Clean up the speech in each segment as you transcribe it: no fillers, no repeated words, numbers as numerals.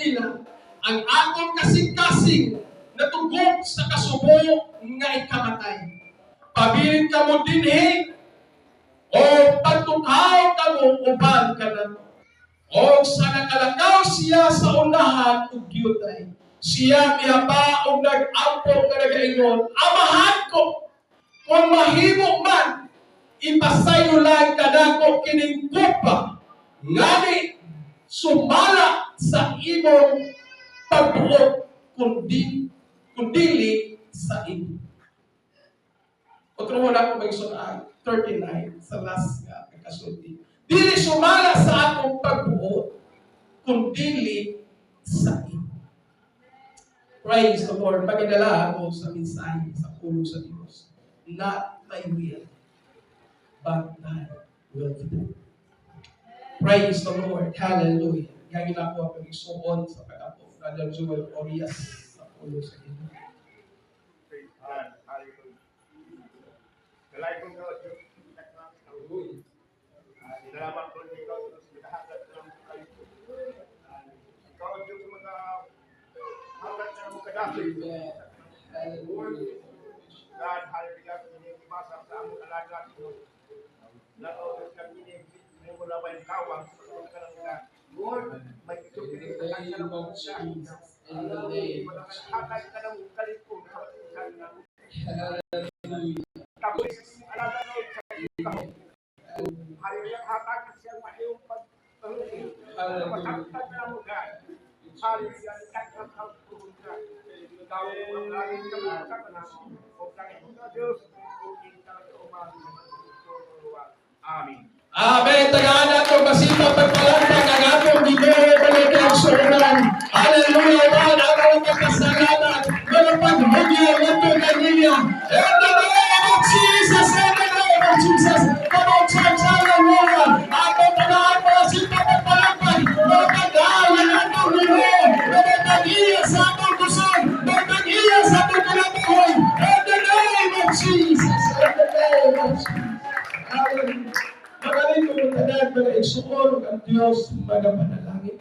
kanila, "Ang akong kasing-kasing natugok sa kasubo nga ikamatay. Pabilin kamo dinhi o pagtukaw kamo uban kanato." Og sa nakalakaw siya sa unahan ug giyutay, siya mihapa og nag-ampo nga nagaingon, "Amahan ko, kung mahimo man, ipasaylo lang kanako kining kupa. Ngani sumala sa imong pagbuot kundi kundili sa imo." Otro wala ko may ay 39 sa last nga pagkasulti. Dili sumala sa akong pagbuot, kundili sa imo. Praise the Lord. Magdala ako sa mensahe sa pulong sa Diyos. "Not my will, but thy will be done." Praise the Lord. Hallelujah. Gagawin ako ang pag-isuon sa pag-apo. Brother Joel Orias sa pulong sa Ginoo. Praise God. Hallelujah. Dalay kong Diyos. Salamat po ikaw, Diyos, nakahatag sa among kayo. Ikaw, Diyos, mga hatag sa among kadasig. Amen. Hallelujah. God, hallelujah, kini ibasa sa among alaga, Diyos. Lalo, Diyos, kami ini mo labay kawang sa pagkalang ka. Lord, may In the name of Jesus. In the name of Jesus. Hatag ka ng kalipon sa Hallelujah. Tapos, alaga, Lord, sa iyong hallelujah, hatag siya maayong pag Hallelujah. Masaktan na mo, God. Hallelujah, tagkat ang ka. Tawag mo ang langit ka mga sa O langit mo Diyos, o kita Amen. Amen. Tagaan nato masipag pagpalangpak ang atong Ginoo, mga kaigsuonan. Hallelujah. God, ang pagpasalamat, mga paghugya ngadto kaniya. In the name of Jesus, in the name of Jesus. Come on, church, hallelujah. Atong tagaan mga sipag pagpalangpak, mga pagdaan ang atong Ginoo, mga tag-iya sa atong kusog, mga tag-iya sa atong kinabuhi. In the name of Jesus, in the name of Jesus. Hallelujah. Magaling ko tanan mga igsuon ug ang Dios magapanalangin.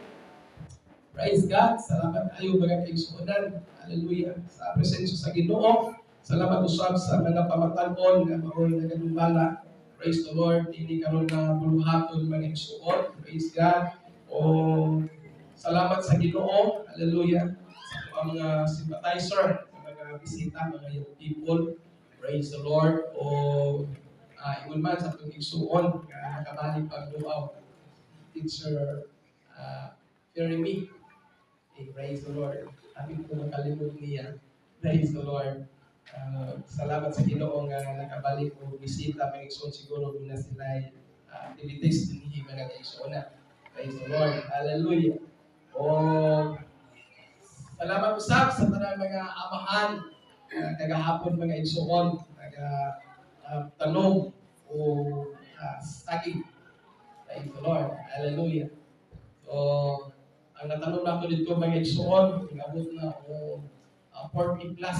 Praise God. Salamat kayo, mga kaigsuonan. Hallelujah. Sa presensya sa Ginoo. Salamat usab sa mga pamatan-on nga maoy naganumbala. Praise the Lord. Ini karon nga buluhaton, mga igsuon. Praise God. O salamat sa Ginoo. Hallelujah. Sa ato ang mga sympathizer, sa mga bisita, mga young people. Praise the Lord. O ingon man sa atong igsuon nga nakabalik pagduaw. Teacher Jeremy. Eh, praise the Lord. Happy ko makalimot niya. Praise the Lord. Salamat sa Ginoo nga nakabalik og bisita, mga igsuon. Siguro na sila activities dinhi, mga kaigsuon na. Praise the Lord. Hallelujah. O salamat usab sa tanang mga amahan kagahapon, mga igsuon, naga tanom o saging. Praise the Lord. Hallelujah. So, ang natanong nato dito, mga igsuon, inabot na o 40 plus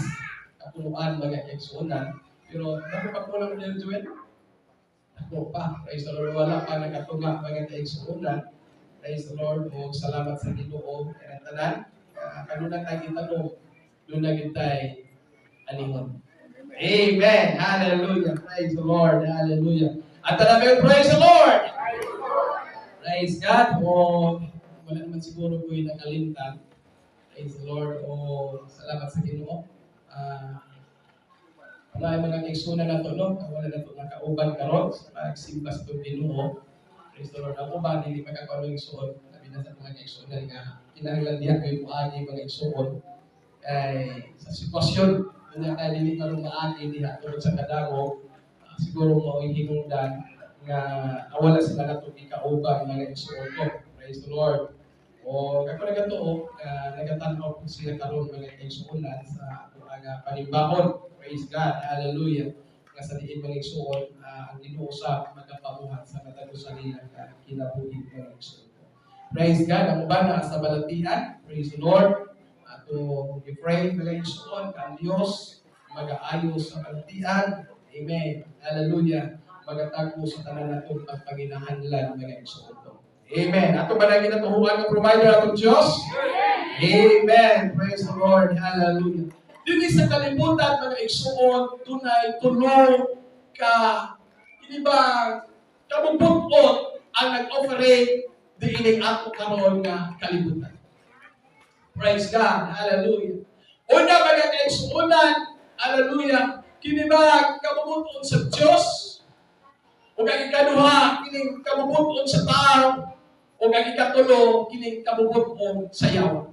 kapunuan, mga igsuonan. Pero dako pa kulang din, Joel. Dako pa. Praise the Lord. Wala pa nakatunga, mga kaigsuonan. Praise the Lord. O salamat sa Ginoo. Kaya tanan, kanuna tayo gitanong, doon na gintay anihon. Amen. Hallelujah. Praise the Lord. Hallelujah. At tanan, praise the Lord. Praise God. O wala naman siguro ko'y nakalimtan. Praise the Lord. O salamat sa Ginoo. Wala yung mga kaigsuonan nato, no? Wala na to nakauban karon sa pagsimba sa itong Ginoo. Praise the Lord. Ang uban, hindi makakaroon yung igsuon. Labi na sa mga kaigsuonan nga kinahanglan diha kayo muagi, mga igsuon. Kay sa sitwasyon, kunya kay dili karon maagi diha tungod sa kadagok, siguro mao hinungdan nga wala sila nato gikauban, mga igsuon ko. Praise the Lord. O kako nagatuo, nagatan-aw po sila karon, mga kaigsuonan, sa ato ang panimbahon. Praise God. Hallelujah. Nga sa diin, mga igsuon, ang Ginoo sa magapabuhat sa matag usa nila nga kinabuhi, mga igsuon ko. Praise God. Ang uban na sa balatian. Praise the Lord. Ato i-pray, mga igsuon, ang Dios magaayo sa balatian. Amen. Hallelujah. Magatagpo sa tanan natong pagpanginahanlan, mga igsuon ko. Amen. Ato ba na ginatuhuan ng provider atong Diyos? Amen. Praise the Lord. Hallelujah. Dini sa kalibutan, mga igsuon, dunay tulo ka kini ba kabubut-on ang nag-operate diining ato karon nga kalibutan. Praise God. Hallelujah. Una, mga kaigsuonan, hallelujah, kini ba kabubut-on sa Diyos? O ang ikaduha, kining kabubut-on sa tao? O ang ikatulo, kining kabubut-on sa yawa?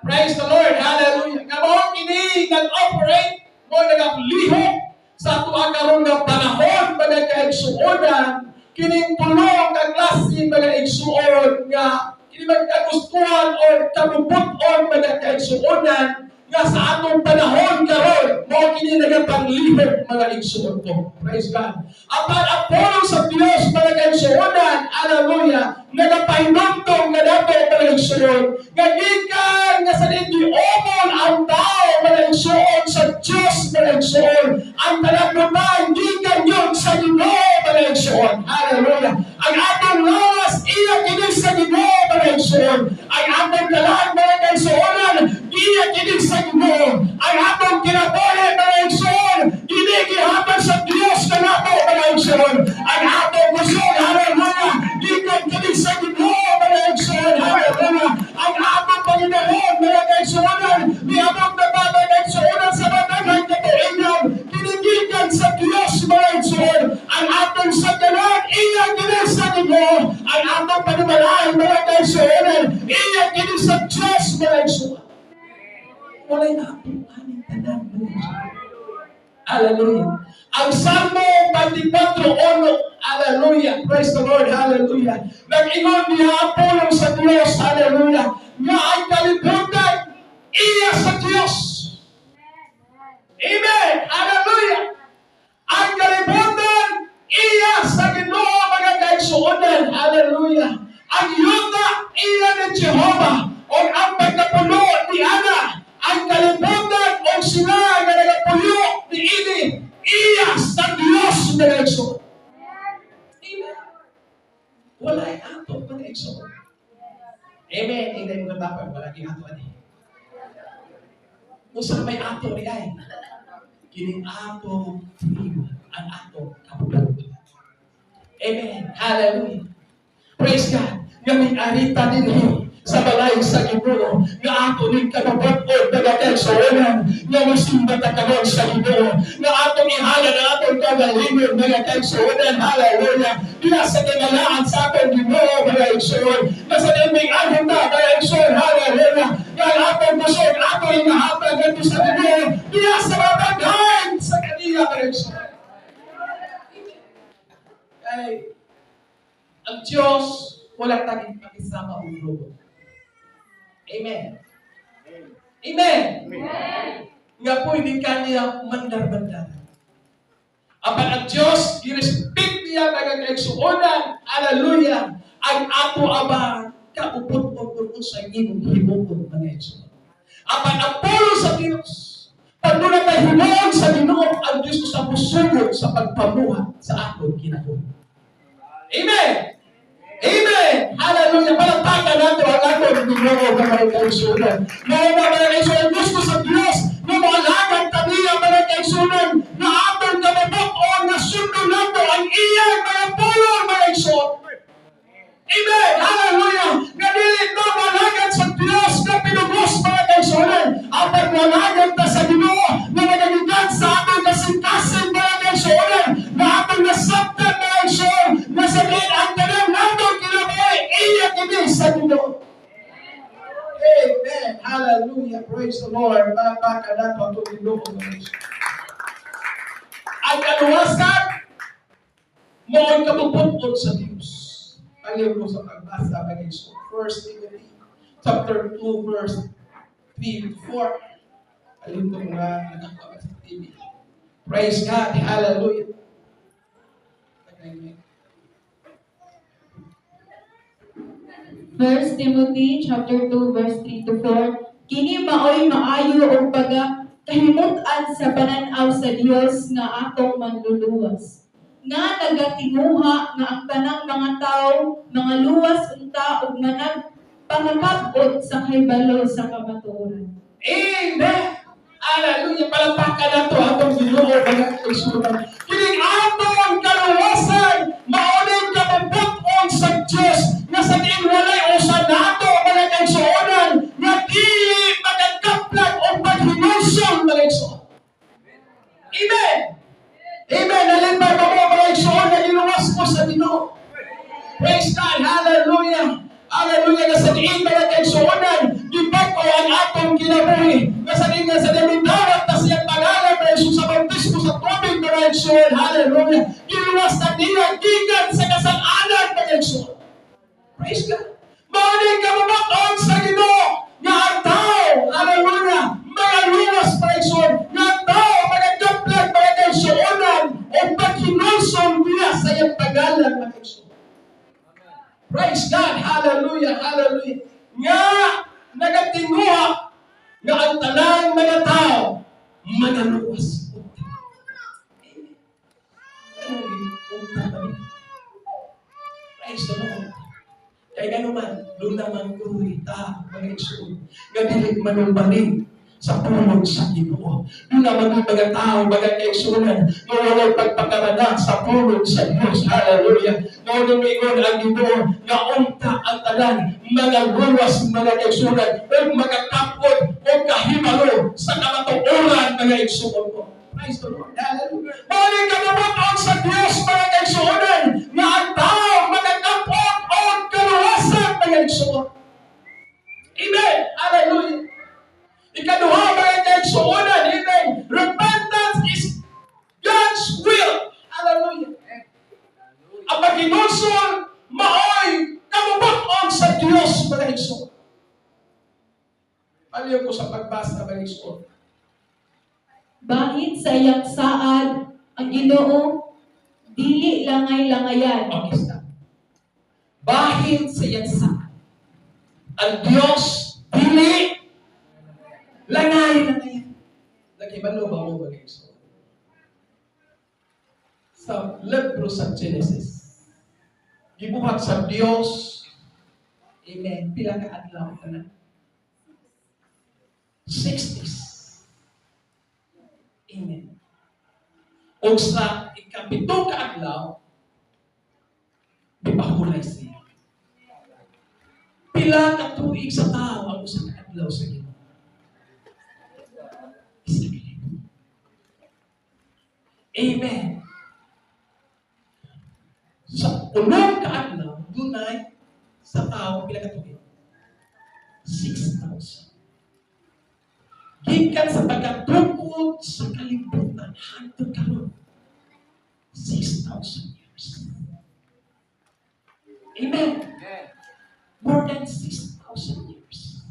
Praise the Lord. Hallelujah. Nga mao kini nag-operate mo, nagaplihok sa ato karon nga panahon, mga kaigsuonan, kining tulo ka klase, mga igsuon, nga kini magkagustuhan or kabubut-on, mga kaigsuonan, nga sa atong panahon karon mao kini nagapanglihok, mga igsuon ko. Praise God. Apan ang pulong sa Dios, mga kaigsuonan, hallelujah, nagapahinumdom nga nato, mga igsuon, nga gikan nga sa giumol ang tao, mga igsuon, sa Dios, mga igsuon, ang talagbutan gikan yun sa Ginoo, mga igsuon. Hallelujah. Ang atong lawas, iya kini sa Ginoo, mga igsuon. Ang atong kalag, mga kaigsuonan, iya kini sa Ginoo. Ang atong kinabuhi, mga igsuon, kini gihatag sa Dios kanato, mga igsuon. Ang atong kusog, hallelujah, gikan kini sa Ginoo, mga igsuon. Hallelujah. Ang atong Panginoon, mga kaigsuonan, niabot na ba, mga kaigsuonan, sa mataghan katuigan, kini gikan sa Dios, mga igsuon. Ang atong sakyanan, iya kini sa Ginoo. Ang atong panimalay, mga kaigsuonan, iya kini sa Dios, mga igsuon. Walay ato aning tanan, mga igsuon. Hallelujah. Ang Salmo 24:1, hallelujah. Praise the Lord, hallelujah. Nag-ingon niya ang pulong sa Dios, hallelujah, nga ang kalibutan, iya sa Dios. Amen. Hallelujah. Ang kalibutan, iya sa Ginoo, mga kaigsuonan. Hallelujah. Ang yuta, iya ni Jehovah. O ang pagkapuno ni Ana, ang kalibutan o sila nga nagapuyo ni ini, iya sa Dios, mga igsuon. Amen. Walay ato, mga igsuon. Amen. Hindi mo katapag, wala kang ato ani. Unsa may ato ni ay? Kining ato ang ato kabubut-on. Amen. Hallelujah. Praise God. Nga may-arita dinhi sa balay sa Ginoo nga ato ning kabubut-on, mga kaigsuonan, nga mosimba ta karon sa Ginoo, nga atong ihalad ang atong kagalingon, mga kaigsuonan, hallelujah, diha sa kinalaan sa atong Ginoo, mga igsuon, nga sa iming anhon ta, mga igsuon, hallelujah, nga ang atong kusog ato ihatag ngadto sa Ginoo diha sa mataghan sa kaniya, mga igsuon, kay ang Diyos wala taging pakisama og robot. Amen. Amen. Nga pwede kaniya mandar-mandar. Apan ang Diyos, girespect niya, mga kaigsuonan, hallelujah, ang ato aba kabubut-on kung sa imong himuon, mga igsuon. Apan ang pulong sa Diyos, pag doon tayo himuon sa Ginoo, ang Diyos sa musugod sa pagpamuhat sa atong kinabuhi. Amen! Amen! Hallelujah! Palakpakan nato ang atong Ginoo, mga kaigsuonan. Mao na, mga kaigsuonan, gusto sa Diyos na moalagad ta niya, mga kaigsuonan, na atong kabubut-on na sundon nato ang iyang mga pulong, mga igsuon. Amen! Hallelujah! Nga dili ta moalagad sa Diyos na pinugos, mga kaigsuonan. Apan moalagad ta sa Ginoo na nagagikan sa atong kasing-kasing, mga kaigsuonan, na atong nasabtan, mga igsuon, na sa diin ang tanan natong kinabuhi, iya kini sa Ginoo. Amen. Hallelujah. Praise the Lord. Palakpakan nato ang atong Ginoo, mga igsuon. Ang kaluwasan mo ang kabubut-on sa Diyos. Ayaw ko sa pagbasa, mga igsuon. 1 Timothy chapter 2 verse 3 to 4. Alin ko mga nakakuha sa TV. Praise God. Hallelujah. Amen. 1 Timothy chapter 2 verse 3 to 4. Kini maoy maayo og paga kahimut-an sa panan-aw sa Dios nga atong manluluwas, nga nagatinguha nga ang tanang mga tawo mga luwas unta ug managpanghinulsol. pangakab-ot sa kahibalo sa kamatuoran. Amen. Hallelujah. Palakpakan nato atong Ginoo, mga kaigsuonan. Kining atong kaluwasan, mao ning kabubut-on sa Dios nga sa diin walay usa nato, mga kaigsuonan, nga dili magakaplag o paghinulsol, mga igsuon. Amen. Amen. Nalipay ba mo, mga igsuon, nga giluwas mo sa Ginoo? Praise God. Hallelujah. Hallelujah. Nga sa diin, mga kaigsuonan, gibag-o ang atong kinabuhi. Nga sa diin midawat na siyang pangalan na Jesus sa bautismo sa tubig, mga igsuon. Hallelujah. Giluwas na niya gikan sa kasalanan, mga igsuon. Praise God. Mao ni kabubut-on sa Ginoo nga ang tao, hallelujah, magaluwas, mga igsuon, nga ang tao magagaplag, mga kaigsuonan, o paghinulsol niya sa iyang pangalan, mga igsuon. Praise God. Hallelujah. Hallelujah. Nga nagatinguha nga ang tanang mga tao magaluwas. Amen. Unta kami. Praise the Lord. Kay nganuman, duna man kuy ta, mga igsoon, nga dili manumbalik sa pulong sa Ginoo. Duna man kuy mga tao, mga kaigsuonan, nga walay pagpakamana sa pulong sa Dios. Hallelujah. Mao nang miingon ang Ginoo nga unta ang tanan magaluwas, mga kaigsuonan, ug magakapot og kahibalo sa kamatuoran, mga igsoon ko. Praise the Lord. Hallelujah. Mao ni kabubut-on sa Dios, mga kaigsuonan, nga ang tao magakapot og kaluwasan, mga igsoon. Amen. Hallelujah. Ikaduha, mga kaigsuonan, amen. Repentance is God's will. Hallelujah. Ang paghinulsol maoy kabubut-on sa Dios, mga igsoon. Aliw ko sa pagbasa, mga igsoon. Bahin sa iyang saad, ang Ginoo dili langay-langayan. Okay, stop. Bahin sa iyang saad, ang Diyos dili langay-langayan. Nakibalo ba mo, mga igsoon? Sa libro sa Genesis, gibuhat sa Dios, amen, pila ka adlaw tanan? 6 days. Amen. O sa ikapito ka adlaw, gipahulay siya. Pila ka tuig sa tao ang usa ka adlaw sa Ginoo? 1,000. Amen. Sa unang kaadlaw, dunay sa tao pila ka tuig? 6,000. Gikan sa pagkatukod sa kalibutan hangtod karon, 6,000 years. Amen. More than 6,000 years.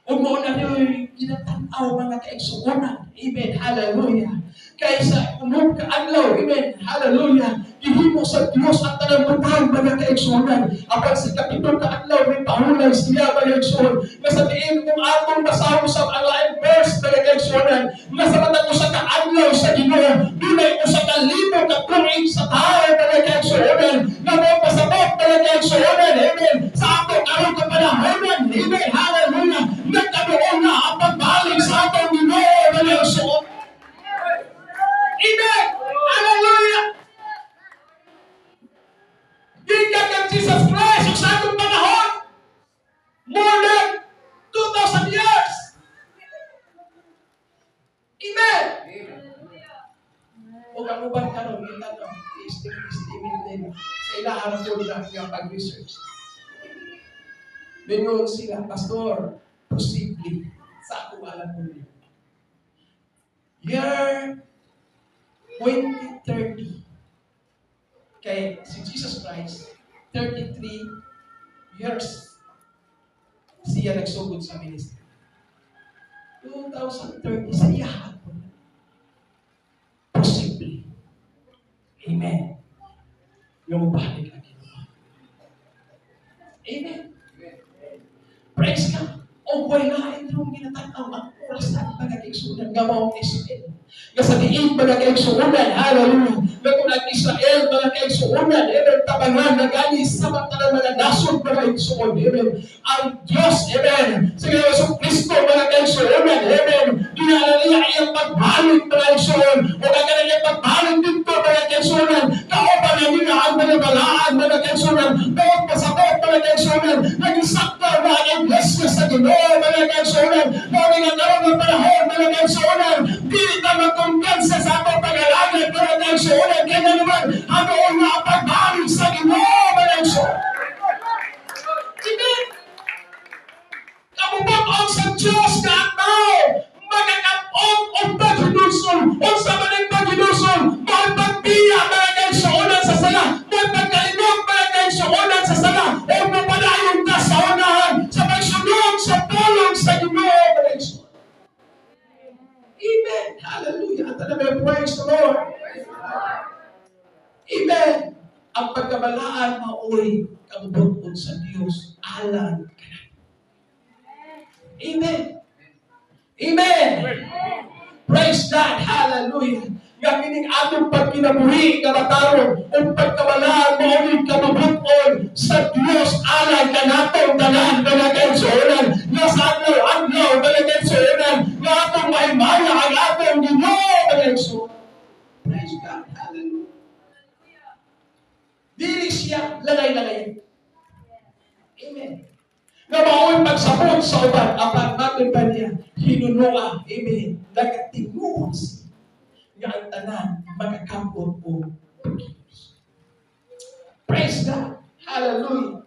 Ug mao na rin ginatan-aw, mga kaigsuonan. Amen. Hallelujah. Kaysa unong kaadlaw. Amen. Hallelujah. Gihimo sa Dios ang tanang butang, mga kaigsuonan. Apan sa kapito kaadlaw, mipahulay siya, mga kaigsuon. Nga sa diin kung atong basahon sa alain verse, mga kaigsuonan, nga sa matag usa ka adlaw sa Ginoo, dunay 1,000 ka tuig sa tao, mga kaigsuonan. Nga mao pasabot, mga kaigsuonan. Amen. Sa ato karon ka panahonan. Amen. Hallelujah. Nagkaduol na ang pagbalik sa atong Ginoo, mga kaigsuon. Amen. Hallelujah. Gikan kang Jesus Christ ug sa atong panahon, more than 2,000 years. Amen. O ang uban karon kita no, estimate nila sa ilahang po na nga pag-research. Mingon sila, "Pastor, posible sa ako alam ko niyo. Year 2030, kay si Jesus Christ, 33 years siya nagsugod sa ministry. 2030 sa iya hapon. Posible. Amen. Yung mobalik ang Ginoo. Amen. Praise God. O way lain rong ginatanaw ang orasan, mga kaigsunan, nga mao ang Israel. Nga sa diin, mga kaigsuunan, hallelujah, nga kung ang Israel, mga kaigsuunan, amen, tabangan na gani sa mga mga nasod, mga kaigsuon, amen. Ang Diyos, amen, sa Yesu Kristo, mga kaigsuunan, amen, ginala niya iyang pagbalik, mga kaigsuon, o kagana niya pagbalik dito, mga kaigsuunan, kauban na niya ang mga balaan, mga kaigsuunan, doon pasabot, mga kaigsuunan, naging sakto na ang iglesia sa Ginoo, mga kaigsuunan, mao nga karon nga panahon, mga kaigsuunan, dili ta magkumpiyansa sa atong pag-alagad, mga kaigsuunan, kaya naman, hadoon nga ang pagbalik sa Ginoo, mga kaigsuunan. Amen. Kabubut-on sa Diyos nga ang tao magakam-ot og paghinulsol. Unsa man ang paghinulsol? Mao'y pagbiya, mga kaigsuonan, sa sala. Mao'y pagkalimot, mga kaigsuonan, sa sala. O mapadayon ka sa unahan sa pagsunod sa pulong sa Ginoo, mga kaigsuonan. Amen. Hallelujah. At alam, praise the Lord. Amen. Ang pagkabalaan mao'y kabubut-on sa Diyos alang kanato. Amen. Amen. Praise God. Hallelujah. Nga kining atong pagkinabuhi nga matarong ug pagkabalaan mao'y kabubut-on sa Dios alang kanatong tanan, mga kaigsuonan, nga sa adlaw adlaw, mga kaigsuonan, nga atong mahimaya ang atong Ginoo, mga kaigsuonan. Praise God. Hallelujah. Dili siya langay-langay. Amen. Nga mao'y pagsabot sa uban, apan matod pa niya, hinunua, amen, nagatinguha siya nga ang tanan makakam-ot og paghinulsol. Praise God. Hallelujah.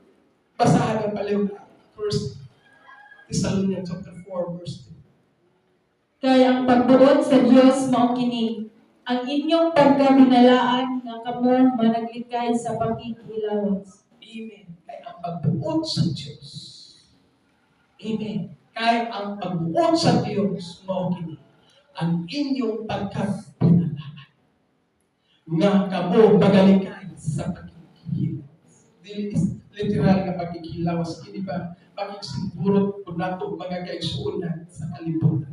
Basahan ang paliw. First Thessalonians chapter 4 verse 2. Kay ang pagbuot sa Dios mao kini, ang inyong pagkabinalaan nga kamo managlikay sa pakighilawas. Amen. Kay ang pagbuot sa Diyos. Amen. Kay ang pagbuot sa Diyos mao kini, ang inyong pagkabinalaan nga kamo magalikay sa pakighilawas. Dili is literal nga pakighilawas kini ba pakigsigurot kung nato mga kaigsuonan sa kalibutan.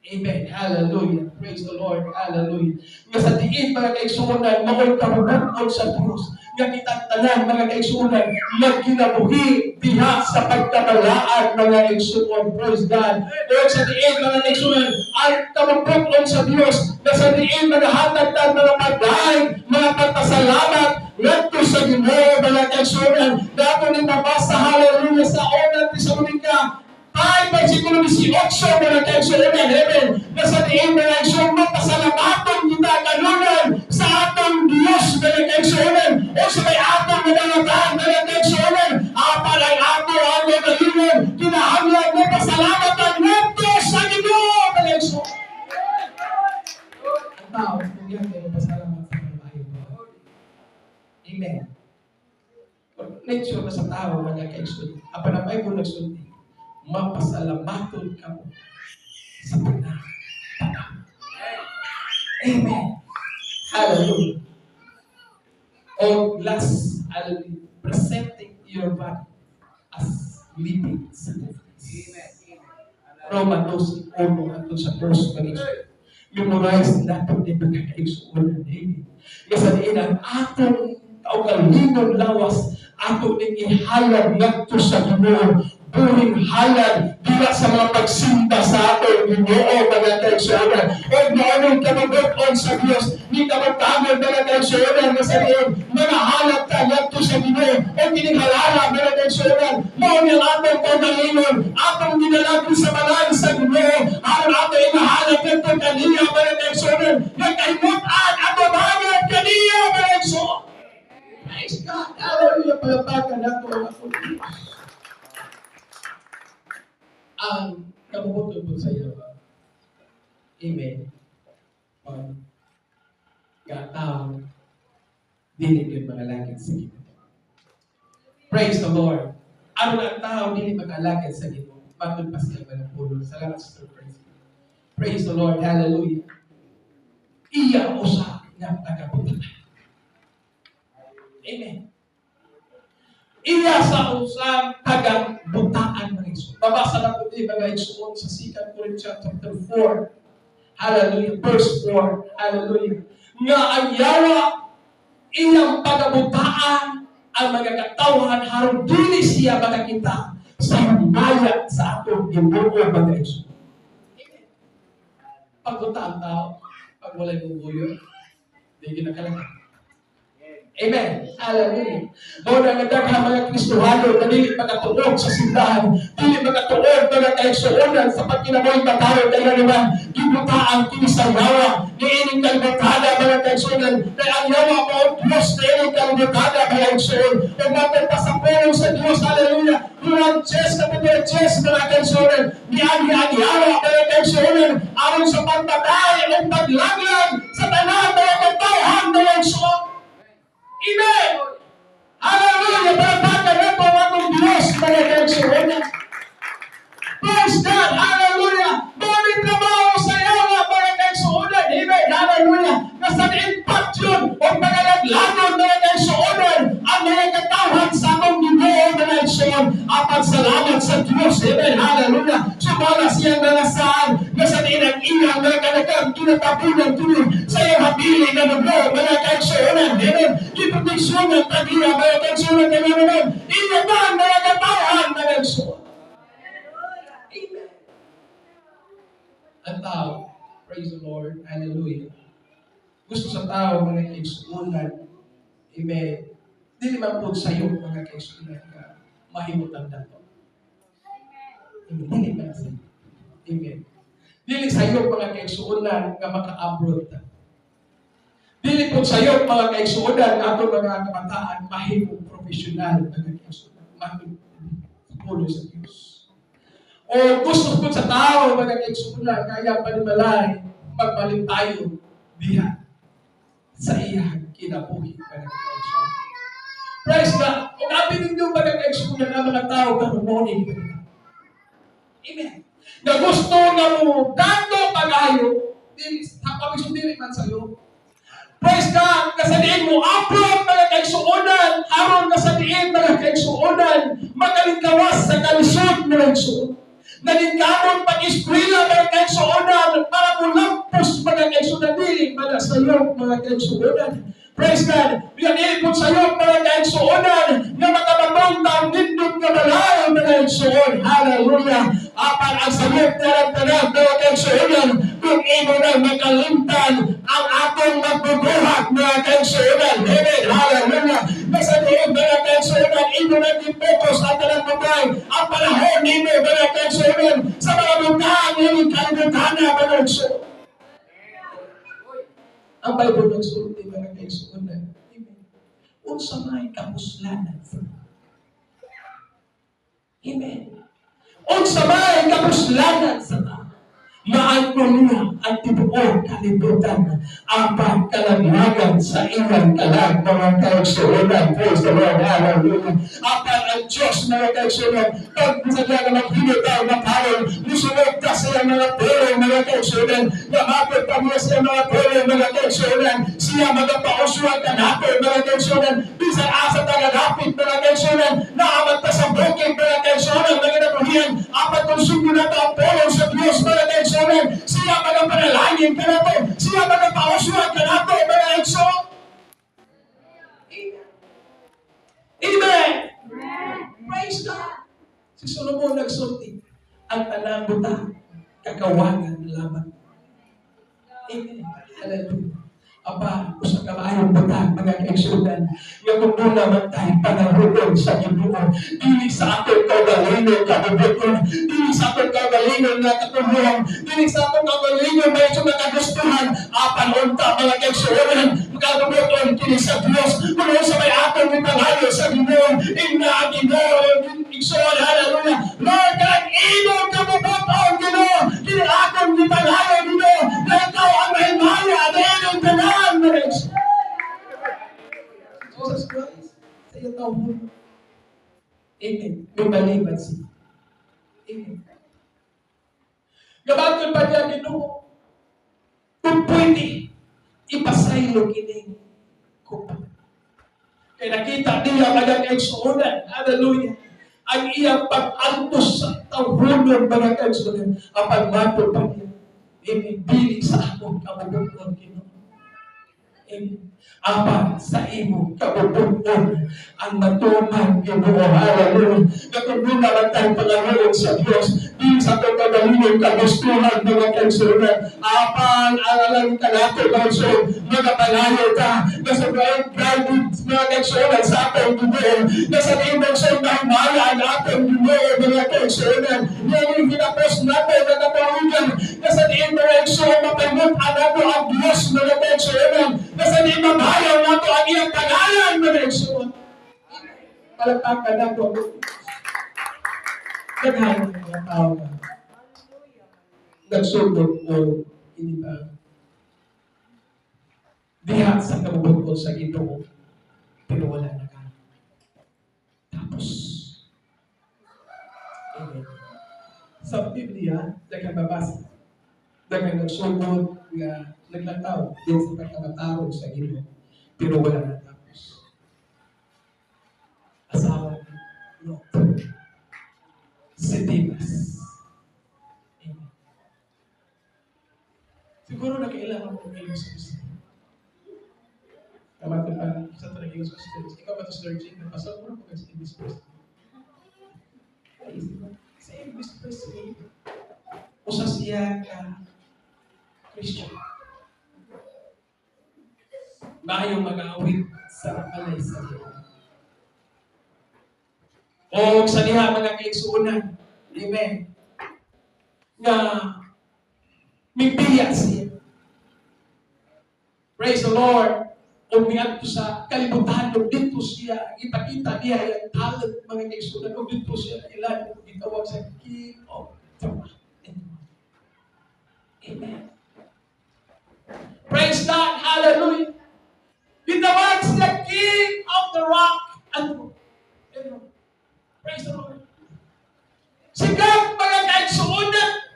Amen. Hallelujah. Praise the Lord. Hallelujah. Nga sa diin, mga kaigsuonan, mao'y kabubut-on sa Diyos nga kitang tanan, mga kaigsuonan, magkinabuhi diha sa pagkabalaan, mga kaigsuonan. Praise God. Lord, sa diin, mga kaigsuonan, ang kabubut-on sa Diyos na sa diin magahatag ta mga pagdaig, mga pagpasalamat ngadto sa Ginoo, mga kaigsuonan. Dato ni mabasa, hallelujah, sa Unang Tesalonica 5, versikulo 18, mga kaigsuonan, amen. Na sa diin, mga kaigsuonan, pasalamaton kita kanunay sa atong Diyos, mga kaigsuonan, o sa may atong nadangatan, mga kaigsuonan, apan ang ato ang kaugalingon, kinahanglan mo pasalamatan ngadto sa Ginoo, mga kaigsuonan. Ang tao, kung yan kayo pasalamat sa mga maayo. Amen. Nature na sa tao, mga kaigsuonan. Apan ang Bible nagsulti, mapasalamaton kamo sa tanan. Amen. Hallelujah. O last, hallelujah, presenting your body as living sacrifice. Roma 12:1 hangtod sa verse 22. Memorize nato ni mga kaigsuonan. Amen. Nga sa diin ang atong kaugalingon lawas ato ning ihalad ngadto sa Ginoo, buhing halad dira sa mga pagsimba sa atong Ginoo, mga kaigsuonan. Ug mao'y kabubut-on sa Dios ni kabugtanon, mga kaigsuonan, nga sa diin mga halad ka ngadto sa Ginoo. Ug kining halala, mga kaigsuonan, mao ni ang atong kaugalingon atong ginalagyo sa balay sa Ginoo aron ato ihalad ngadto kaniya, mga kaigsuonan, nga kahimut-an ato bangan kaniya, mga kaigsuonan. Praise God. Hallelujah. Palakpakan nato ang atong Diyos. Ang kabubut-on sa iyo. Amen. Nga tao, dili gyud mangalagad sa Ginoo. Praise the Lord. Aron ang tao dili makalagad sa Ginoo, matod pa siya mga pulo. Salamat, Sister Praise. Praise the Lord. Hallelujah. Iya usa nga tagabutangan. Amen. Iya sa usang tagabutaan, mga Iso. Babasa na. nagsulti, mga igsoon, sa 2 Corinthians chapter 4. Hallelujah. Verse 4. Hallelujah. Nga ang yawa, iyang pagabutaan ang mga katawhan haron dili siya makakita sa himaya sa atong Ginoo, mga igsoon. Pagbuta ang tao, pag walay bubuyo, di ginakalaga. Amen. Hallelujah. Mao na nga daghang mga Kristohano na dili makatuog sa simbahan, dili makatuog, mga kaigsuonan, sa pagkinabuhi mataro kay naman gibutaan kini sa yawa niining kalibutan, mga kaigsuonan, kay ang yawa mao ang Diyos niining kalibutan, mga kaigsuon. Ug matod pa sa pulong sa Dios, hallelujah. Juan 10 kapitulo 10, mga kaigsuonan, niagi ang yawa, mga kaigsuonan, aron sa pagpatay ug paglaglag sa tanan mga katawhan, mga kaigsuon. Amen! Hallelujah! Palakpakan nato ang atong Diyos, mga kaigsuonan. Praise God! Hallelujah! Mao trabaho sa yawa, mga kaigsuonan. Amen! Hallelujah! Nga sa diin patyon o mga laglagon, mga kaigsuonan, ang mga katawhan sa atong Ginoo, mga kaigsuon. Apan salamat sa Diyos. Amen! Hallelujah! Sumala siyang mga saan nga sa diin ang iyang mga kanakan kinatabunan tuloy sa iyang habili nga dugo, mga kaigsuonan. Amen! Giproteksyonan ta niya, mga kaigsuonan, kaya naman iya ba ang mga katawhan, mga kaigsuonan. Amen. Ang tao, praise the Lord, hallelujah. Gusto sa tao, mga kaigsuonan, amen. Dili man po sayo, mga kaigsuonan, nga mahimutang dato. Amen. Dili man sayo. Amen. Dili sayo, mga kaigsuonan, nga maka-abroad ta. Dili po sayo, mga kaigsuonan, nga ato mga kabataan mahimong profesional, mga kaigsuonan, mahimong pulong sa Diyos. O gusto po sa tao, mga kaigsuonan, kaya panimalay, magmalipayo diha sa iyang kinabuhi, mga kaigsuonan. Praise God! Kung abi ninyo, mga kaigsuonan, ang mga tao karon mo ni. Amen. Nga gusto nga mo dato pag-ayo, dili tapos dili man sayo. Praise God! Nga sa diin mo abroad, mga kaigsuonan, aron nga sa diin, mga kaigsuonan, makalingkawas sa kalisod, mga kaigsuonan. Naningkamot pag-eskwela, mga kaigsuonan, para mulampos, mga kaigsuonan, dili man sayo, mga kaigsuonan. Praise God! Yan ipot sayo, mga kaigsuonan, nga makabatong taong nindot nga balay, mga kaigsuon. Hallelujah! Apan ang sayop na tanan, mga kaigsuonan, kung imo na makalimtan ang atong magbubuhat, mga kaigsuonan. Amen! Hallelujah! Nasa diin, mga kaigsuonan, imo na gipokus ang tanang butang, ang panahon nimo, mga kaigsuonan, sa mga butang ining kalibutan, mga kaigsuonan. Ang Bible nagsulti, mga kaigsuonan. Amen. Unsa may kapuslanan sa Amen. Unsa may kapuslanan sa tao? Maangko niya ang tibuok kalibutan, apan kalaglagan sa iyang kalag, mga kaigsuonan. Praise the Lord. Hallelujah. Apan ang Diyos, mga kaigsuonan, pag sadya nga maghimo tayo mapalong, musunod ta sa iyang mga pulong, mga kaigsuonan, nga mapit pa niya sa iyang mga pulong, mga kaigsuonan, siya magapauswag kanato, mga kaigsuonan, bisan asa ta gagapit, mga kaigsuonan, naamat ta sa bukid, mga kaigsuonan, mga nabuhian, apan kung sundon nato ang pulong sa Diyos, mga kaigsuonan, siya magapanalangin kanato, siya magapauswag kanato, mga kaigsuonan. Amen. Praise God. Si Solomon nagsulti, ang tanang butang, kakawangan lamang. Amen. Hallelujah. Aba, usa ka maayong butang, mga kaigsuonan, nga kung duna man tay pangahuon sa Ginoo, dili sa atong kaugalingon kabubuton, dili sa atong kaugalingon nga katuluhan, dili sa atong kaugalingon may mga kagustuhan, apan unta, mga kaigsuonan, makabubuton kini sa Dios kung sa may atong ipangayo sa Ginoo, ingna ang Ginoo, igsoon, hallelujah. Lord, kanang imong kabubuton, Ginoo, kini akong gipangayo, Ginoo, na ikaw ang mahimaya na inyong tanan, mga kaigsuonan. Jesus Christ, sa iyang tawhon. Amen. May baliban siya. Amen. Gabaton pa niya, Ginoo, kung pwede, ipasaylo kining kupa. Kaya nakita niya, mga kaigsuonan, hallelujah. Ang iyang pag-antos sa tawhonon, mga kaigsuonan, apan matod pa niya, "Amen, dili sa akong kabubut-on, Ginoo. Amen. Apan sa imo kabubut-on ang matuman, Ginoo." Hallelujah. Natuguna lang tayo pangayoon sa Diyos. Di sa atong kagalingon kagustuhan, mga kaigsuonan. Apan ang alam ka nato, mga kaigsuonan, magapangayo ka. Nasa guided, mga kaigsuonan, sa atong Ginoo. Nasa imong sa mahimala ang atong Ginoo, mga kaigsuonan. Yan yung hinapos nato na katuwigan. Nasa diin, mga kaigsuonan, mapahimut-an nato ang Diyos, mga kaigsuonan. Nasa diin mabayaw nato ang iyang pangalan, mga kaigsuonan. Palakpakan nato ang daghan ng mga tao na nagsugod o hindi ba diha sa kabubut-on sa Ginoo, pero wala na ka. Tapos, amen. Sa Biblia, daghang mabasa. Daghang nagsugod nga naglakaw din sa pagkamatarong sa Ginoo, pero wala na tapos. Asawa ni Lot, si Demas. Amen. Siguro na kailangan mo uminom sa gusto. Kamata pa sa talagang sa gusto. Ikaw ba ito, Sir Jim? Napasok mo na po sa Elvis Presley. Ay, si Elvis Presley, usa siya ka Christian. Maayong mag-awit sa balay sa Ginoo. O sa diha, mga kaigsuonan, amen, nga mibiya siya. Praise the Lord. O miadto sa kalibutan ug dito siya ipakita niya ang talent, mga kaigsuonan, ug dito siya ilan ug gitawag sa King of the Rock. Amen. Praise God. Hallelujah. Gitawag siya King of the Rock and Roll. Amen. Praise the Lord. Sikat, mga kaigsuonan.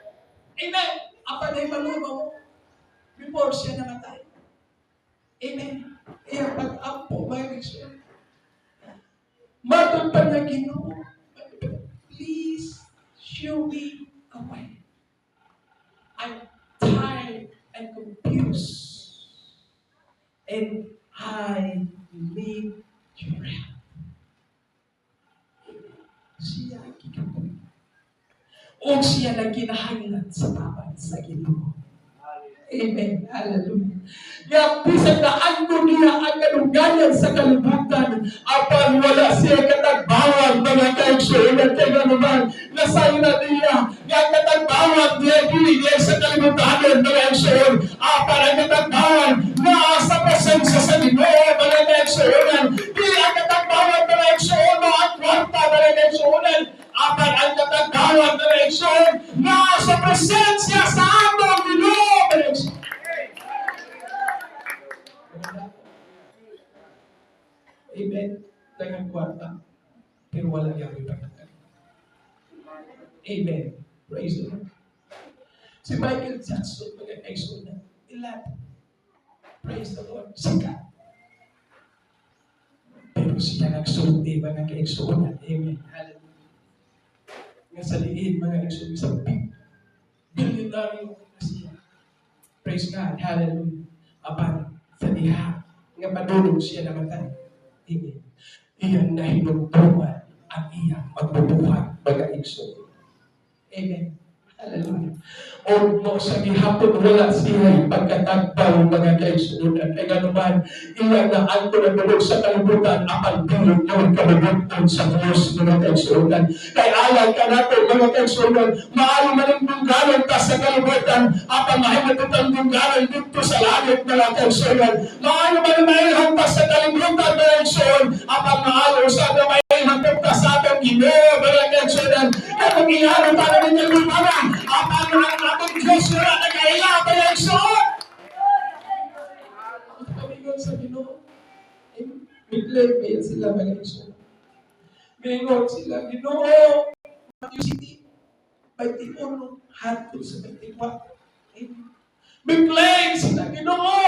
Amen. Apan ay malumaw before siya namatay. Amen. Iyang pag-ampo, mga kaigsuonan. Matod pa niya, "Ginoo, please show me a way. I'm tired and confused. And I need your help." Siya ang gikapoy. O siya nagkinahanglan sa tabang sa Ginoo. Amen. Hallelujah. Nga bisan na ano niya ang kadungganan sa kalibutan, apan wala siya katagbawan, mga kaigsuonan, kay naman nasay na niya nga ang katagbawan niya dili niya sa kalibutan, mga kaigsuonan, apan ang katagbawan naa sa presensya sa Ginoo, mga kaigsuonan. Dili ang katagbawan, mga kaigsuonan, ang kwarta, mga kaigsuonan, apan ang katagbawan, mga kaigsuonan, naa sa presensya sa atong Ginoo, mga kaigsuonan. Amen. Daghang kwarta, pero wala gyud pagkatag. Amen. Praise the Lord. Si Michael Jackson, mga kaigsuonan, ilan. Praise the Lord. Sikat. Pero siya nagsulti, mga kaigsuonan. Amen. Hallelujah. Nga sa liin, mga kaigsuonan, sa big billionaire na siya. Praise God. Hallelujah. Apan, sa diha nga padulong siya namatay. Amen. Iyang nahinumduman ang iyang pagbubuhat, mga igsoon. Amen. Hallelujah. O mo sa gihapon wala siya pagkatagbaw, mga kaigsuonan. Kay ganuman, iyang naanto na tulog sa kalibutan apan dili yun kabubut-on sa Diyos, mga kaigsuonan. Kay alang kanato, mga kaigsuonan, maayo man ang dungganon ta sa kalibutan apan mahimo ang dungganon dito sa langit, mga kaigsuonan. Maayo man ang mailhan ta sa kalibutan, mga kaigsuon, apan maayo sa mailhan ta sa atong Ginoo, mga kaigsuonan. Kaya kung ihalo ta na ninyo kalibutan, apan ang atong Diyos wala nagaila, mga kaigsuon. Pamingon sa Ginoo. May-claim ba sila, mga kaigsuon? Mingon sila, "Ginoo," Matthew City, 21, hangtod sa 24. Amen. May-claim sila, "Ginoo,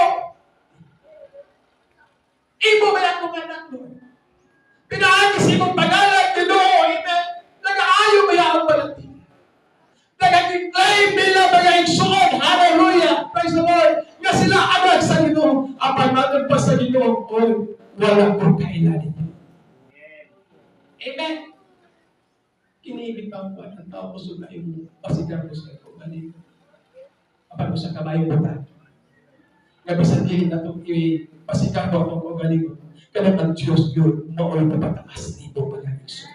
imo ba akong anak, Lord? Pinaagi sa imong pangalan, Ginoo." Amen. Matod pa sa Ginoo, "Oy, wala ko kaila ninyo." Amen. Kini bitaw ko ang tao kusog na imo pasigar ko sa kaugalingon. Apan usa ka maayong butang nga bisan dili nato ipasigar ko atong kaugalingon, kanang ang Diyos yun mao'y papataas nimo, mga igsoon.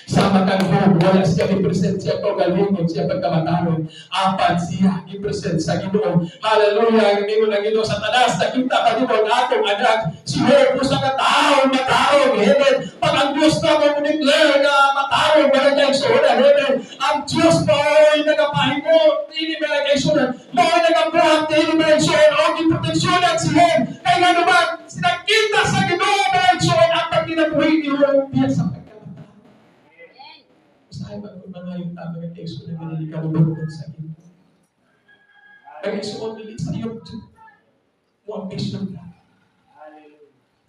Sama kang Job, wala siya i-present siya kaugalingon, siya pagkamatanon. Apan siya i-present sa Ginoo. Hallelujah! Ang ingon ng Ginoo sa tanas, nakita ka nimo ang atong anak. Si Job, usa ka tawo matarong. Amen. Pag ang Diyos na mo declare na matarong, mga kaigsuonan. Amen. Ang Diyos mao'y nagapahimo, dili, mga kaigsuonan. Mao'y nagabuhat, dili, mga kaigsuonan. O giproteksyonan si Job. Kay nga naman, sinakita sa Ginoo, mga kaigsuonan, ang pagkinabuhi ni Job diya sa pagkamataron. Usahay ba kung mga yung tama nga kaigsuonan nga dili ka mabukod sa Ginoo? Ang igsuon, dili sa iyo mo ambisyon ka.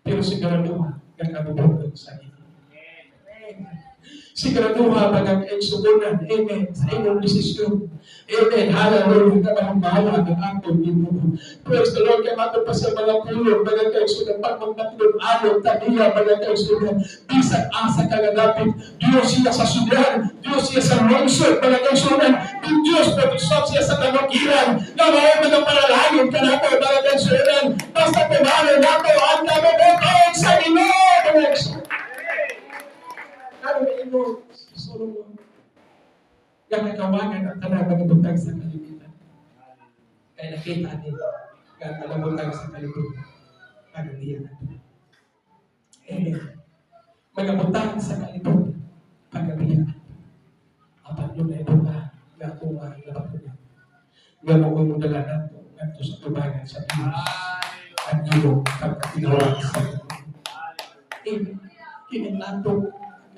Pero siguraduha nga kabubukod sa Ginoo. Siguraduha mga kaigsuonan, amen, sa imong desisyon. Amen, hallelujah, nga mahimbawa ang atong Ginoo. Praise the Lord, kay matod pa sa mga pulong, mga kaigsuonan, pag magmatinod-anon ta niya, mga kaigsuonan, bisan asa ka nga dapit, Diyos siya sa syudad, Diyos siya sa lungsod, mga kaigsuonan, Diyos proteksyon siya sa kanukiran, nga mao mga panalangin ka nato, mga kaigsuonan, basta tumalo nato ang kabubukod sa Ginoo, mga kaigsuonan. Ano na imo, Solomon? Nga nakawangan ang tanang mga butang sa kalibutan. Kaya nakita ni nga ang tanang butang sa kalibutan. Pagabiya. Amen. Mga butang sa kalibutan. Pagabiya. Apan yun ay butang nga ako nga nabatunan. Nga mo mo dala nato ngadto sa tubangan sa Diyos. Ang iyong pagkatinawag sa Ginoo. Amen. Kini nato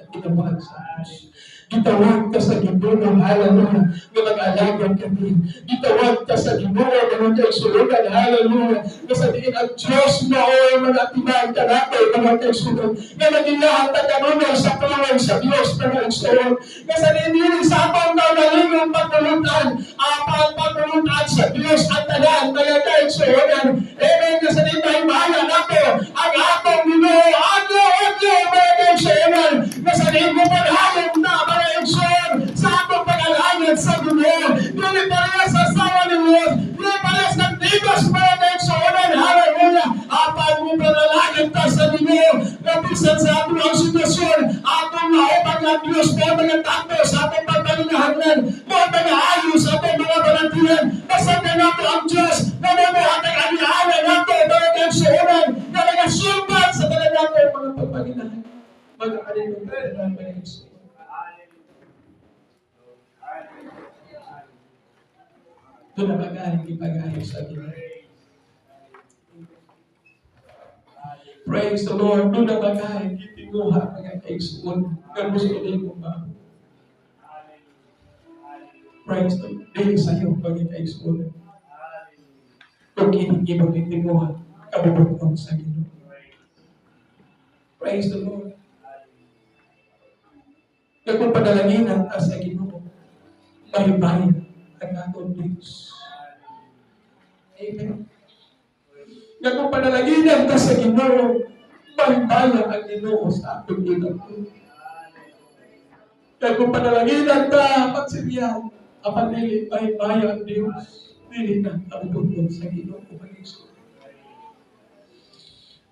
tinawag sa Diyos. Gitawag ka sa Ginoo, hallelujah, nga mag-alagad ka din. Gitawag ka sa Ginoo, mga kaigsuonan, hallelujah, nga sa diin ang Diyos mao'y mga atibang ka nato, mga kaigsuonan, nga nagilahat ta kanunay sa pulong sa Diyos, mga kaigsuonan, nga sa diin dili sa atong kaugalingong pagtulunan, apan pagtulunan sa Diyos at tanan, mga kaigsuonan. Amen, nga sa diin mahimaya nato ang atong Ginoo, adlaw-adlaw, mga kaigsuonan, nga sa diin mo panhalong na, mga igsoon, sa atong pag-alagad sa Ginoo. Dili parehas sa asawa ni Lot, dili parehas ng Diyos, mga kaigsuonan, hallelujah. Apan mo panalangin ta sa Ginoo, na bisan sa atong ang sitwasyon, atong naupang ang Diyos mo mga takbo sa atong pagpalinahanglan, mo mga ayos sa atong mga balantian, basta na nato ang Diyos, na mo hatag aniana nato, mga kaigsuonan, na mga sumbat sa tanan nato mga pagpalinahanglan. Mga kalinong mga igsoon. Doon na magaling ipag-ayos sa Ginoo. Praise the Lord. Doon na magaling gitinguha, mga kaigsuon. Nga gusto nimo ba? Praise the Lord. Dili sa iyo, mga kaigsuon. Kung kini imong gitinguha, kabubuton sa Ginoo. Praise the Lord. Kaya kung panalanginan ta sa Ginoo, mahibayan ang atong Diyos. Amen. Kaya kung panalanginan ta sa Ginoo, mahibayan ang Ginoo sa atong Ginoo. Kaya kung panalanginan ta, pagsiryan, apan dili mahibayan ang Diyos, dili na kabubuton sa Ginoo.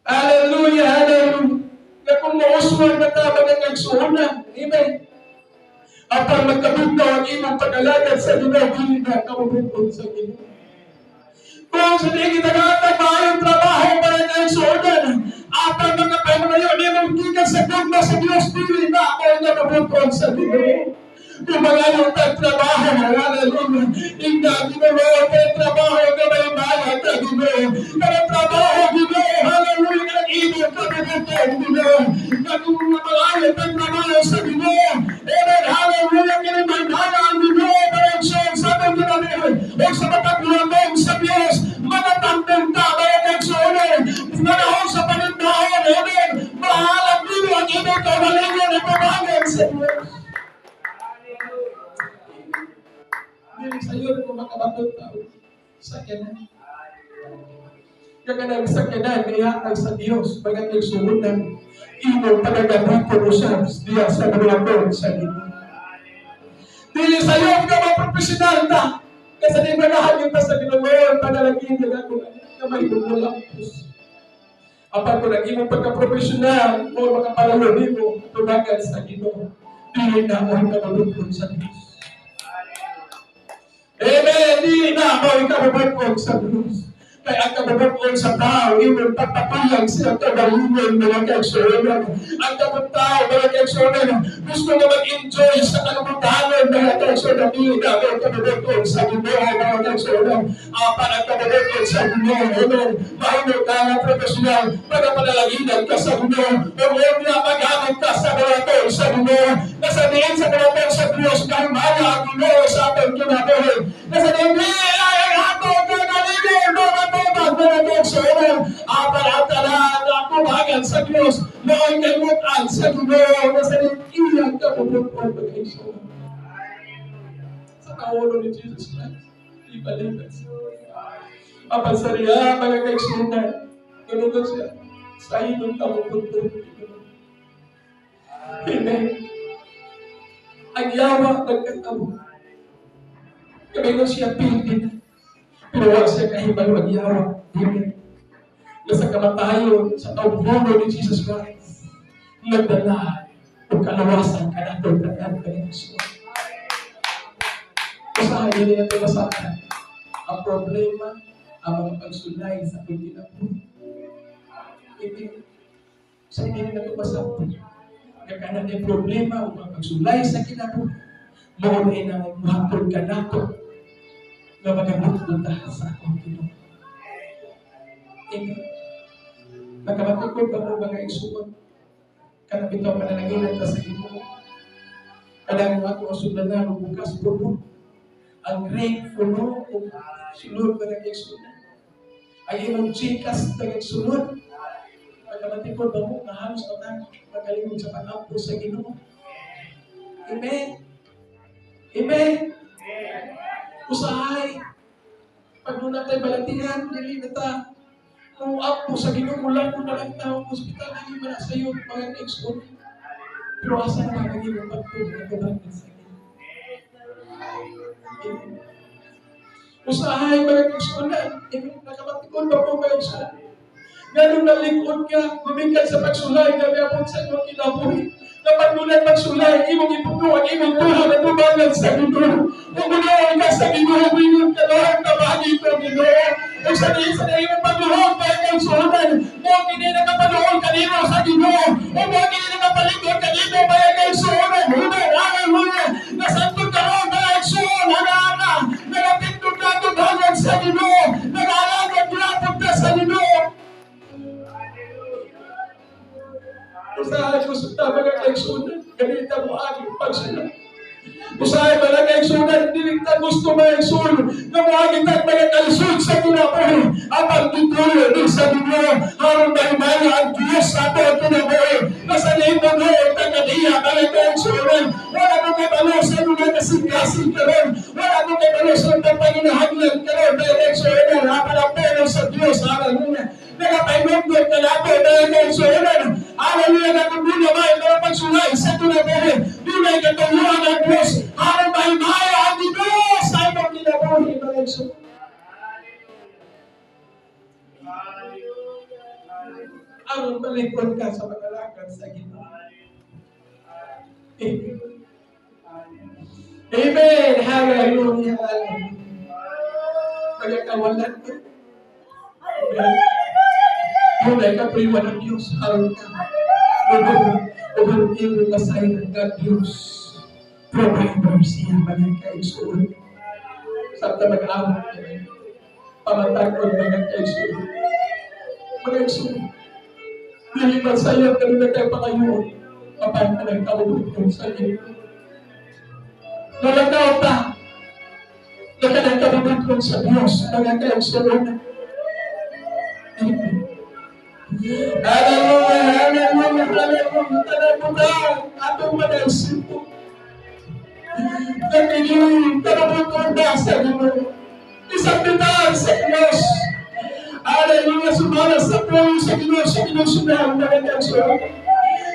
Hallelujah, hallelujah. Kaya kung mauswan na ta, mga kaigsuonan, amen. Apan magkabugnaw ang imong pag-alagad sa Ginoo, dili na kabubukod sa Ginoo. Kung sa di kita kaatag maayong trabaho para kaigsuonan, apan mga pamanayo nimong gikan sa gugma sa Dios, dili na ako nga kabukod sa Ginoo. Kung magayon tag trabaho, hallelujah, inga Ginoo, kay trabaho nga may bayad ka Ginoo. Kanang trabaho Ginoo, hallelujah, kanang imong kabubukod Ginoo. Nga kung magayon tag trabaho sa Ginoo, amen, hallelujah, kini may bayad ang Ginoo para sa atong kinabuhi. O sa mataglamong sa Dios, magatandong ta, mga kaigsuonan, manahon sa panindahon, amen, mahalag nimo ang imong kaugalingon at tubangan sa Dios. Dili sa iyo kung makabatot tao sa kanan. Nga kanang sakyanan nga sa Dios, mga kaigsuonan, imong pagagamiton usab diya sa buhaton sa Ginoo. Dili sayop nga mga profesional ta. Kasi di ba lahat yung sa Ginoo, Lord, panalangin na ako nga mahimong. Apan kung ang imong pagka-profesional mo makapalalo nimo tubangan sa Ginoo, dili na mo kabubut-on sa Dios. Amen. Dili na mo kabubut-on sa Dios. Kay ang kabubut-on sa tao, imong pagpapayag sa kagalingon, mga kaigsuonan. Ang kabutao, mga kaigsuonan, gusto na mag-enjoy sa kalubutanon, mga kaigsuonan, dili na mo kabubut-on sa Ginoo, mga kaigsuonan. Apan ang kabubut-on sa Ginoo, amen. Mahimo ka nga profesional, pagpapanalanginan ka sa Ginoo, ug nga maghamot ka sa balaton sa Ginoo. Nasa diin sa balaton sa Dios, kahimaya ang Ginoo sa atong kinabuhi. Nasa diin, ay ang atong kagalingon, mga tubag, mga kaigsuonan. Apan ang tanan, ang tubangan sa Dios, mao'y kalimutan sa Ginoo, nasa diin iyang kabubut-on, mga kaigsuonan. Sa kaulo ni Jesus Christ, ibalikan siya. Apan sa riya, mga kaigsuonan, ganun siya, sa imong kabubut-on. Amen. Ang yawa nagkatabo. Kami siya pildi na. Pero wala siya kahibalo ang yawa. Amen. Na sa kamatayon, sa kaubuno ni Jesus Christ, nagdala o kalawasan kanato tanan, mga kaigsuonan. Usahay dili nato masaktan ang problema, ang mga pagsulay sa atong kinabuhi. Amen. Sa hindi nato masaktan. Nga kanang may problema o mga pagsulay sa kinabuhi, mao na ang muhatod kanato nga magabot ta sa atong Ginoo. Amen. Nakamatukod ba mo, mga igsuon? Kanang bitaw pananaginan ta sa Ginoo. Kanang ato ang sudlanan og bukas puno. Ang rate puno og sulod, mga igsuon. Ang imong GCash nagsulod. Nakamatikod ba mo nga halos na tayo magalimod sa pag-ampo sa Ginoo? Amen. Amen. Usahay, pag muna tayo balatian, dili na ta kung ampo sa Ginoo, mula ko na lang tao ospital, dili man na sayo, mga kaigsoon. Pero asa na ang imong pagtuo nga sa Ginoo? Amen. Usahay, mga kaigsuonan, amen. Nakamatikod ba po, mga kaigsuonan? Nganong nalikod ka, gumikan sa pagsulay, nga miabot sa imong kinabuhi. Na pagnunan pagsulay, imong ipuno ang imong tuhod at tubangan sa Ginoo. Kung munuon ka sa Ginoo, wingon ka, "Lord, tabagi ko, Ginoo." Kung sa diin sa imong pagluhod, mga kaigsuonan, mo kini nakapanuol kanino sa Ginoo. O mo kini nakapalikod kanino, mga kaigsuonan. Huno, hallelujah. Nasantod karon, mga igsuon, hana-hana. Nagapindot na tubangan sa Ginoo. Nag-alagad gyapon ka sa Ginoo. Usahay gusto ta, mga kaigsuonan, ganita mo agi pagsulay. Usahay, mga kaigsuonan, dili ta gusto, mga igsoon, nga moagi ta mga kalisod sa kinabuhi. Apan gituyo ni sa Ginoo aron mahimaya ang Dios sa ato ang kinabuhi. Nasa lihim mo ta kaniya, mga kaigsuonan. Wala mo kabalo sa mga kasing-kasing karon. Wala mo kabalo sa mga panginahanglan karon, mga kaigsuonan. Apan ang pulong sa Dios, hallelujah, nagapahinumdum kanato, mga kaigsuonan. Hallelujah, nga kung doon naman mga pagsulay sa kinabuhi, dunay katuyuan ang Diyos aron mahimaya ang Diyos sa imong kinabuhi, mga igsoon. Aron malikod ka sa mga lakad sa Ginoo. Amen. Amen. Hallelujah. Hallelujah. Pagkakawalan ka. Amen. Dunay katuyuan ang Diyos aron ka. Ubod imo kasayran nga Diyos. Provider siya, mga kaigsuon. Sa mag-amot kami. Pamatag-on, mga kaigsuon. Mga igsoon. Dili man sayop kami na kayo pangayoon. Apan ka nagkabubutong sa Ginoo. Nalagaw ta. Nagkabubutong sa Diyos, mga kaigsuon. Amen. Hallelujah, hallelujah, hallelujah. Tanan mo na, atong mga Nagiging kanabuton na sa Ginoo. Isang bitan sa Diyos. Hallelujah, sumala sa pulong sa Ginoo sa Ginoo mga kaigsoon.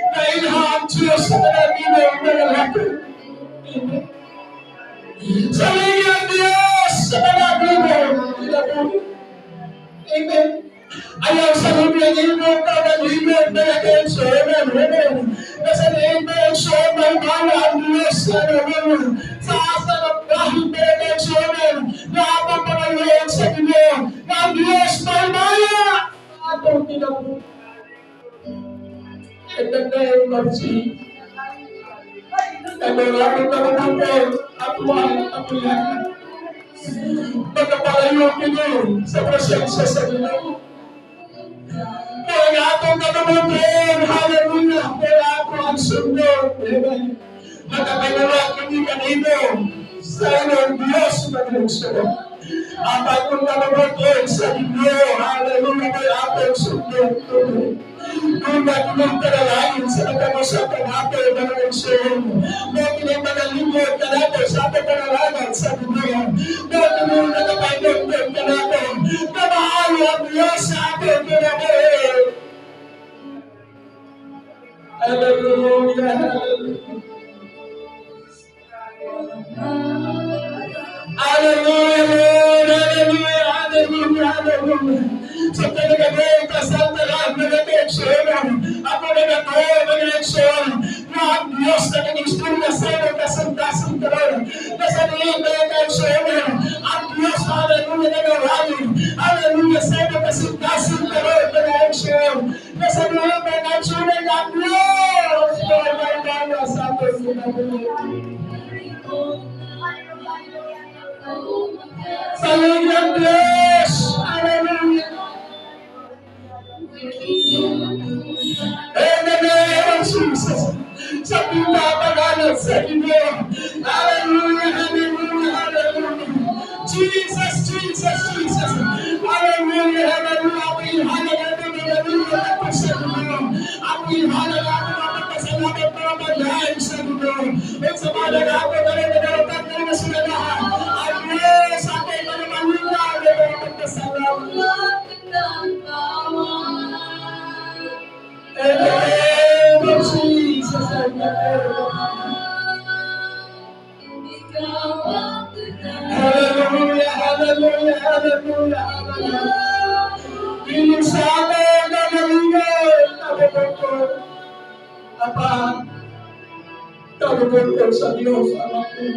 Nailha ang Diyos sa kanamino mga lalaki. Amen. Salig ang Diyos sa kanamino kinabuhi. Amen. Ayaw sa ang imong kaugalingon, mga kaigsoon. Amen. Nasa liig mo ang siya, may bala ang Diyos sa namin. Sa asa ng bahin, mga kaigsoon, na atong pangayoon sa Ginoo, na ang Diyos may maya sa atong kinabuhi. In the name of Jesus. Ang mga atong nakatupon, ato ang apuyan. Magkapalayo kini sa presensya sa Ginoo. Kaya atong katubutin, hallelujah, kaya ako ang sundot. Amen. Magkakaiwala kini kanino sa inyong Diyos maglungsod. Apan kung katubutin sa Ginoo, hallelujah, kaya atong sundot. Kung natinong panalangin sa katapusan kanato, mga igsoon, mo kining mga lingkod kanato sa atong panalangin sa Ginoo. Mo kining nakapainugtog kanato, na maayo ang Diyos sa atong kinabuhi. Hallelujah, hallelujah. Hallelujah, Lord, hallelujah, hallelujah, hallelujah. Sa talagang kasal na lang, mga kaigsoon, ako nagatuo, mga igsoon, na ang Diyos na nag-istorya sa iyo, kasing-kasing karon. Nasa liig, mga kaigsoon, ang Diyos, hallelujah, nagawali, hallelujah, sa iyo, kasing-kasing karon, mga igsoon. Nasa liig, mga kaigsoon, ang Diyos, Lord, may maya sa ating kinabuhi. Sa liig ng Diyos, hallelujah. In the name of Jesus. Sa pinapagalat sa inyo. Hallelujah, hallelujah, hallelujah. Jesus, Jesus, Jesus. Hallelujah, hallelujah. Ako ihalaga ito, hallelujah, ako sa inyo. Ako ihalaga ako mapagpasalamat mga paglain sa inyo. At sa mga nagapo na rin, nagarotan na rin sila lahat. Ang Diyos, ako ay manamahula, mapagpasalamat. In the name of Jesus, in the name of Hallelujah, hallelujah, hallelujah, hallelujah. Piling sa atin na malingan, nabubukod. Apa, nabubukod sa Diyos, Ama ko.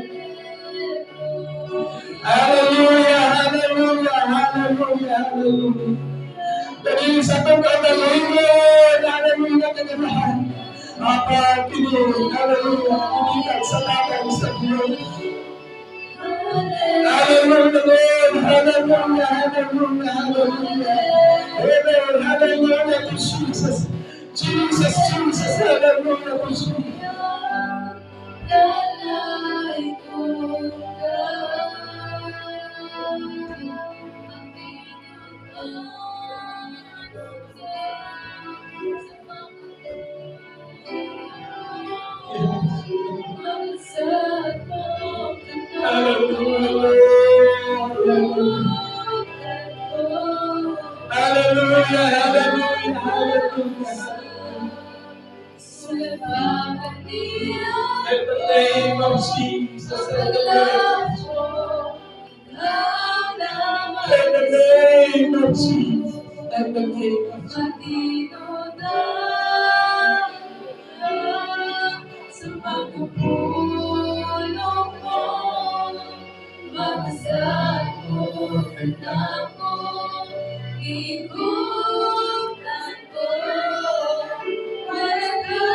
Hallelujah, hallelujah, hallelujah, hallelujah. Dahil sa itong kagalingon, hallelujah, kaganahan. Apa, kini, hallelujah, kinikan sa tabang sa Diyos. Hallelujah, Lord. Hallelujah, hallelujah, hallelujah. Amen. Hallelujah to Jesus. Jesus, Jesus, hallelujah to Jesus. Hallelujah, Lord. Hallelujah, hallelujah, hallelujah. In the name of Jesus, in the name, in the name of Jesus, in the name of Jesus.